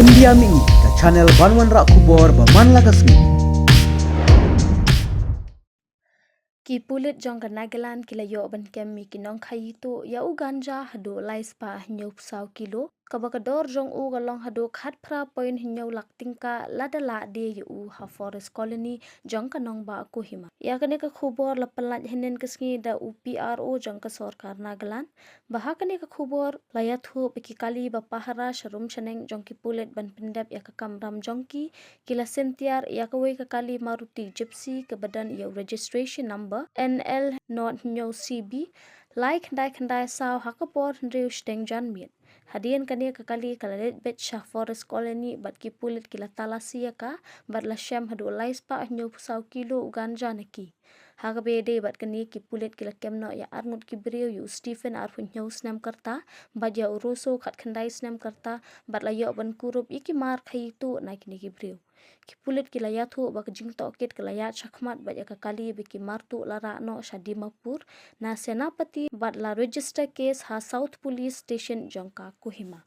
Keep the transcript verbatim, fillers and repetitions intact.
India Mini, ka channel ban wanrah khubor ba man la ka sngi. Ki pulit jong ka Nagaland ki la ïoh ban kem ïa ki nongkhaïi tuh ïa u ganja haduh lai spah hynñiew phew saw kilo, kaba ka dor jong u ka long haduh khatphra point hynñiew lak tyngka, lada lah die ïa u ha Forest Colony jong ka nongbah Kohima. Ïa kane ka khubor la pynlait hynnin ka sngi da u P R O jong ka sorkar Nagaland. Ba ha kane ka khubor la ïathuh ba ki kali ba pahara sha rum sha neng jong ki pulit ban pyndep ïa ka kamram jong ki, ki la syntiar ïa kawei ka kali Maruti Gypsy kaba don ïa u registration number N L nought hynñiew C B lai khyndai khyndai saw ha ka por hynriew shiteng janmiet. Hadien kane ka kali ka la leit beit sha Forest Colony bad ki pulit ki la talasi ïa ka bad la shem haduh lai spah hynñiew phew saw kilo u ganja na ki. Ha kaba ïadei bad kane, ki pulit ki la kem noh ïa arngut ki briew, ïa u Stephen arphew hynñiew snem ka rta bad ïa u Rosso khatkhyndai snem ka rta, bad la ïoh ban kurup ïa ki mar khaïi tuh na kine ki briew. Ki pulit ki la ïathuh ba ka jingtohkit ka la ïaid shakhmat bad ïa ka kali ba ki mar tuh la rah noh sha Dimapur na Senapati bad la register case ha South Police Station jong ka Kohima.